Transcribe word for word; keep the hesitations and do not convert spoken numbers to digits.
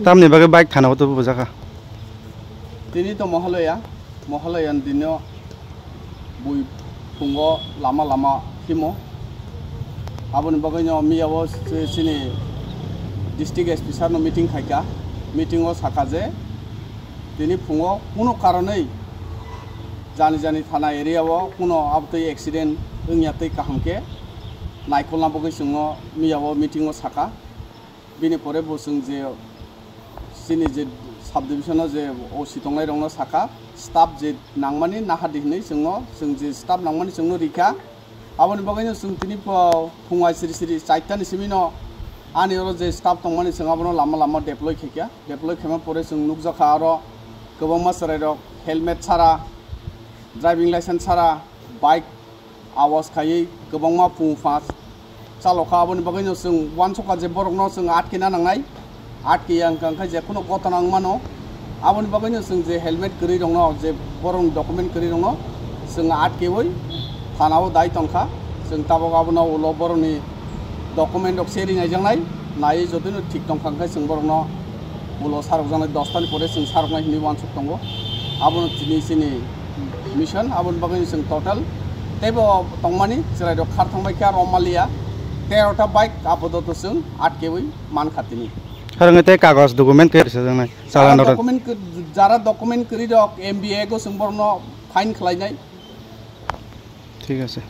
Tamni bagwi bike thana o tubu bujaka. Tini to Mohalaya, Mohalaya ni dino bui phungo lama lama himo. Aboni bagwi no miya o si-, sini district S P sir no meeting khaika. Meeting o saka je tini phungo kuno karonwi jani jani thana area o kuno abtwi accident wngya tei kaham khe naikolna bagwi chwngno miya o meeting o saka. Bini pore bo chwng je chini je subdivision o je O C tongnai rokno saka, staff je nangmani nahardi hinwi chwngno, chwng je staff nangmani chwngno rikha. Aboni bagwino chwng tini pho phung ai siri siri chaitani simino ani oro je staff tongmani chwng abono lama lama deploy khaikha. Deploy khaima pore chwng nukjakha aro kwbangma chwrairok helmet sara, driving license sara, bike awas khaiwi kwbangma phung pha chalokha. Aboni bagwino chwng uansukha je borokno chwng atkena nangnai, atkeya wngkha khe je kheno gotona wngmano. Aboni bagwino chwng je helmet kwrwi rokno, je borokni document kwrwi rokno chwng atkewi thanao dai tongkha. Chwng tabok abono ulo borokni document rok se rinaijaknai, naiwi jotino thik tongkha khe chwng borokno ulo sarokjaknai, dos tani pore chwng saroknai hinwi uansuk tongo. Abono tini chini mission, aboni bagwi chwng total teibo tongmani chwrairok khar thangbai khe aro maliya terota bike apadoto chwng atkewi mankha tini. Harang tei kagoj document khe rwchapjaknai, chalani Jara rok. Document kw-, jara document kwrwi rok M B A go chwng borokno fine khlainai. Thik ase.